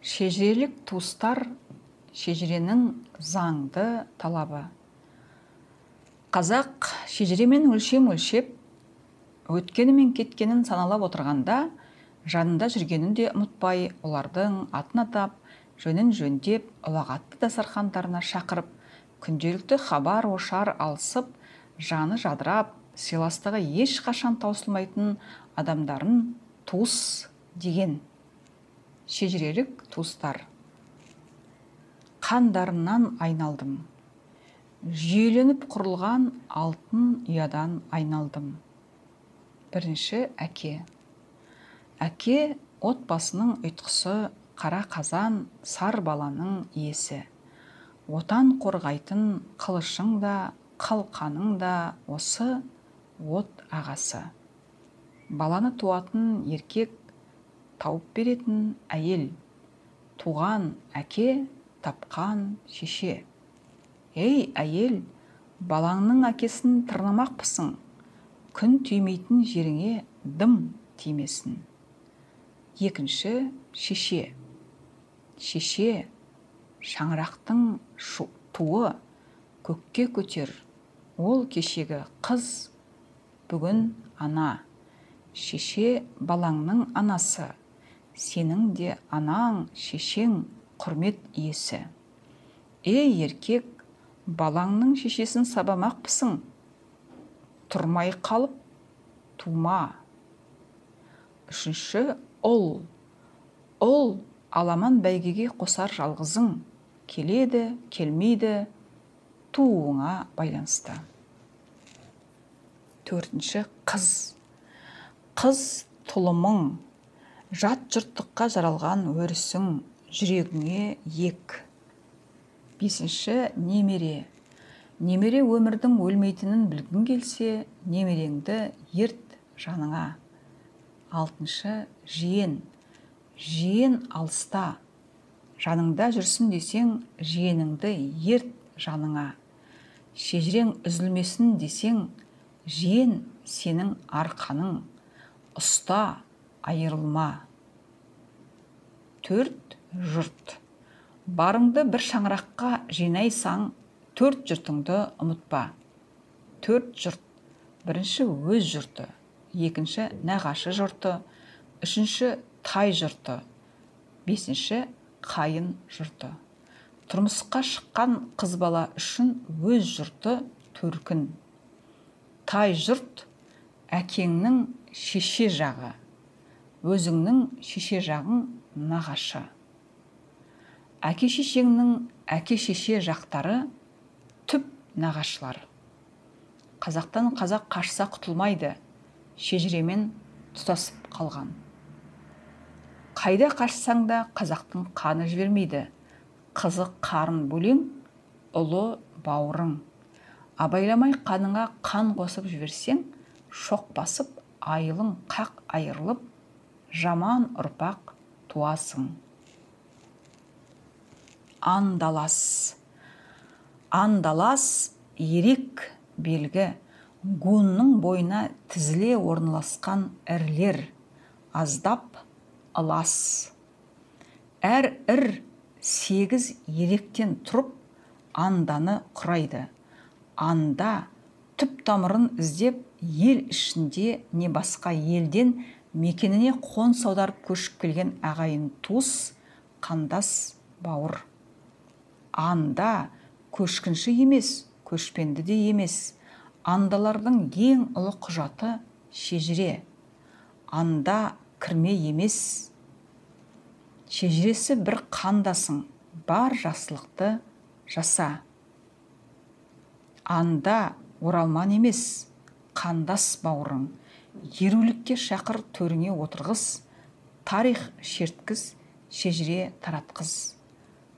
Шежірелік туыстар шежіренің заңды талабы. Қазақ шежіремен өлшем өлшеп, өткені мен кеткенін саналап отырғанда, жанында жүргенін де ұмытпай, олардың атын атап, жөнін жөндеп, ұлағатты дастархандарына шақырып, күнделікті хабар ошар алысып, жаны жадырап, сыйластығы ешқашан таусылмайтын адамдарын туыс деген. Шежірелік туыстар. Қандарынан айналдым. Жүйеленіп құрылған алтын ұядан айналдым. Бірінші әке. Әке отбасының ұйтқысы, қара қазан, сар баланың иесі. Отан қорғайтын қылышың да, қалқаның да осы от ағасы. Баланы туатын еркек, тауып беретін әйел. Туған әке, тапқан шеше. Ей, әйел, балаңның әкесін тырнамақпысың? Күн түймейтін жеріңе дым тимесін. Екінші шеше. Шеше шаңырақтың туы, көкке көтер. Ол кешегі қыз, бүгін ана. Шеше балаңның анасы, сенің де анаң, шешең құрмет иесі. Ей, еркек, балаңның шешесін сабамақпысың? Тұрмай қалып тума. Үшінші ұл. Ұл аламан бәйгеге қосар жалғызың. Келеді, келмейді, тууыңа байланысты. Төртінші қыз. Қыз тұлымың, жат жұрттыққа жаралған өрісің, жүрегіңе ек. Бесінші немере. Немере өмірдің өлмейтінін білгің келсе, немереңді ерт жаныңа. Алтыншы жиен. Жиен алыста. Жаныңда жүрсін десең, жиеніңді ерт жаныңа. Шежірең үзілмесін десең, жиен сенің арқаның. Ұста, айырылма. Төрт жұрт. Барыңды бір шаңыраққа жинайсаң, төрт жұртыңды ұмытпа. Төрт жұрт. Бірінші өз жұрты, екінші нағашы жұрты, үшінші тай жұрты, бесінші қайын жұрты. Тұрмысқа шыққан қыз бала үшін өз жұрты төркін. Тай жұрт әкеңнің шеше жағы, өзіңнің шеше жағың нағашы. Әке шешеңнің әке шеше жақтары түп нағашылар. Қазақтан қазақ қашса құтылмайды, шежіремен тұтасып қалған. Қайда қашсаң да қазақтың қаны жібермейді. Қызы қарын бөлең, ұлы бауырың. Абайламай қаныңа қан қосып жіберсең, шоқ басып, айылың қақ айырылып, жаман ұрпақ туасың. Андалас. Андалас ерек белгі, гунның бойына тізіле орналасқан ірілер, аздап ылас. Әр ір 8 еректен тұрып, анданы құрайды. Анда түп тамырын іздеп, ел ішінде не басқа елден мекеніне қоныс аударып көшіп келген ағайын туыс, қандас бауыр. Анда көшкінші емес, көшпенді де емес. Андалардың ең ұлы құжаты шежіре. Анда кірме емес. Шежіресі бір қандасың, бар жақсылықты жаса. Анда оралман емес, қандас бауырың. Ерулікке шақыр, төріңе отырғыз, тарих шерткіз, шежіре таратқыз.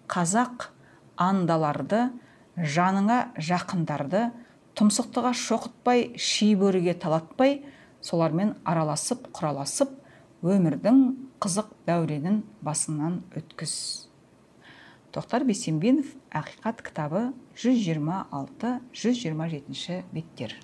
Қазақ андаларды, жаныңа жақындарды тұмсықтыға шоқытпай, шибөріге талатпай, солармен араласып, құраласып, өмірдің қызық дәуренін басынан өткіз. Тоқтар Бейсенбинов, Ақиқат кітабы, 126-127 беттер.